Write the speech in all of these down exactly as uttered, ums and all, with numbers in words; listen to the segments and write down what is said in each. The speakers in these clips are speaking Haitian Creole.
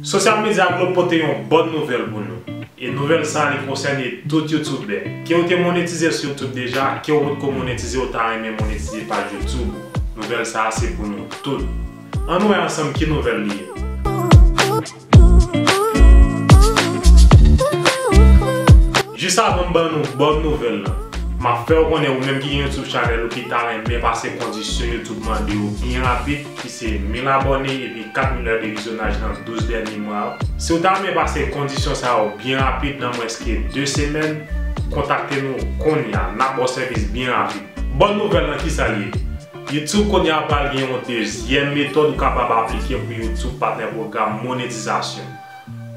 Sosyal Medya Globe pote yon bòn nouvèl pou nou. E nouvèl sa a, li konsène tout youtubè. Ke w te monetize sou YouTube deja, ke w potko monetize, ou ta renmen monetize paj YouTube ou. Nouvèl sa a se pou nou tout. Ann wè ansanm ki nouvèl li ye. Jis avan m ban nou bòn nouvèl lan, m ap fè w konnen ou menm ki gen YouTube channel ou ki ta renmen pase kondisyon YouTube mande yo byen rapid, ki se mil abòne epi kat mil è de vizyonaj nan douz dènye mwa yo. Si w ta renmen pase kondisyon sa yo byen rapid nan mwens ke de semèn, kontakte nou kounye a, n ap ba w sèvis byen rapid. Bòn nouvèl lan, kisa l ye? YouTube kounye a pral gen yon dezyèm metòd ou kapab aplike pou YouTube Partner Program monetizasyon.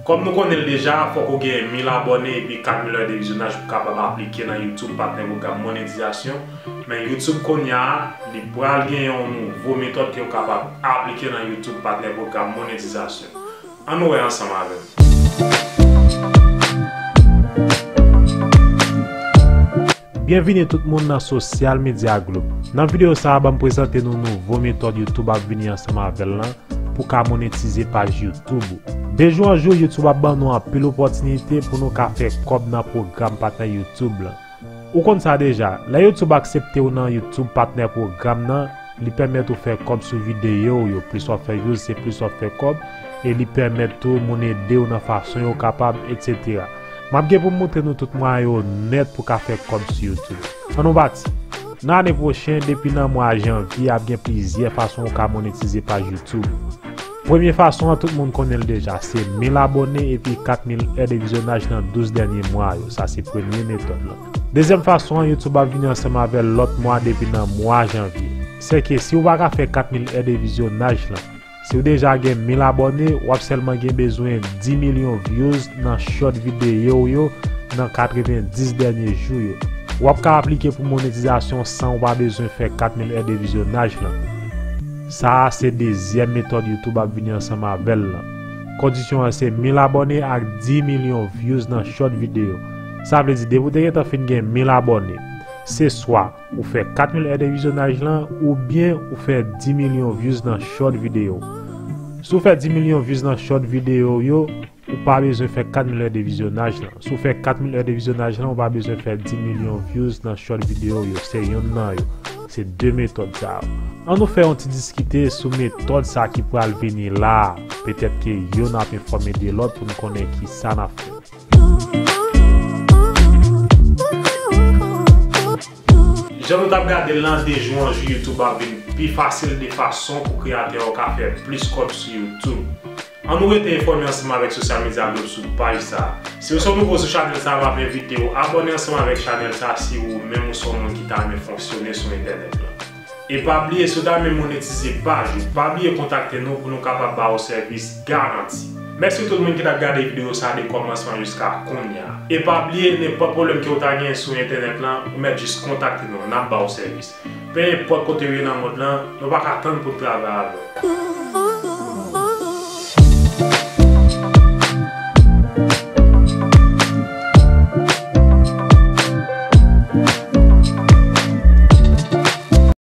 Kòm nou konnen l deja, fòk ou gen mil abòne epi kat mil è de vizyonaj pou w kapab aplike nan YouTube Partner Program monetizasyon. Men YouTube kounye a, li pral gen yon nouvo metòd ke w kapab aplike nan YouTube Partner Program monetizasyon. Ann wè ansanm avè m. Byenvini tout moun nan Sosyal Medya Globe. Nan videyo sa a, ban m prezante nou nouvo metòd YouTube ap vini ansanm avè l lan pou ka monetize paj YouTube ou. De jou an jou, YouTube ap ban nou anpil opòtinite pou nou ka fè kòb nan pwogram patnè YouTube lan. Ou konn sa deja, lè YouTube aksepte w nan YouTube Partner Program nan, li pèmèt ou fè kòb sou videyo w yo. Plis w ap fè views, se plis w ap fè kòb, e li pèmèt tou moun ede w nan fason yo kapab, etsetera. M ap gen pou m montre nou tout mwayen yo nèt pou ka fè kòb sou YouTube. Ann nou pati! Nan ane pwochen, depi nan mwa janvye, ap gen plizyè fason ou ka monetize paj YouTube. Premye fason an, tout moun konnen l deja, se mil abòne epi kat mil è de vizyonaj nan douz dènye mwa yo. Sa se premye metòd lan. Dezyèm fason an, YouTube ap vini ansanm avè l lòt mwa depi nan mwa janvye. Sèke si w pa ka fè kat mil è de vizyonaj lan, si w deja gen mil abòne, w ap sèlman gen bezwen dis milyon views nan short videyo w yo nan katrevenndis dènye jou yo. W ap ka aplike pou monetizasyon san w pa bezwen fè kat mil è de vizyonaj lan. Sa a se dezyèm metòd YouTube ap vini ansanm avè l lan. Kondisyon an se mil abòne ak dis milyon views nan short videyo. Sa vle di, depi w te gentan fin gen mil abòne, se swa ou fè kat mil è de vizyonaj lan, oubyen ou fè dis milyon views nan short videyo. Si w fè dis milyon views nan short videyo w yo, ou pa bezwen fè kat mil è de vizyonaj lan. Si w fè kat mil è de vizyonaj lan, ou pa bezwen fè dis milyon views nan short videyo w yo. Se yonn nan yo. Se de metòd sa yo. Ann nou fè yon ti diskite sou metòd sa ki pral vini la a. Petèt ke yonn ap enfòme de lòt pou n konnen kisa n ap fè. Jan nou t ap gade l lan, de jou an jou, YouTube ap vin pi fasil de fason pou kreyatè yo ka fè plis kòb sou YouTube. Ann nou rete enfòme ansanm avèk Sosyal Medya Globe sou paj sa a. Si w se yon nouvo sou chanèl sa a, m ap envite w abòne ansanm avèk chanèl sa a si ou menm ou se yon moun ki ta renmen fonksyone sou entènèt lan. E pa bliye, si w ta renmen monetize paj ou, pa bliye kontakte nou pou nou kapab ba w sèvis garanti. Mèsi tout moun ki t ap gade videyo sa a de kòmansman jiska kounye a. E pa bliye, nenpòt pwoblèm ke w ta genyen sou entènèt lan, ou mèt jis kontakte nou, n ap ba w sèvis. Penenpòt kote w ye nan mond lan, nou pa ka tann pou n travay avè w.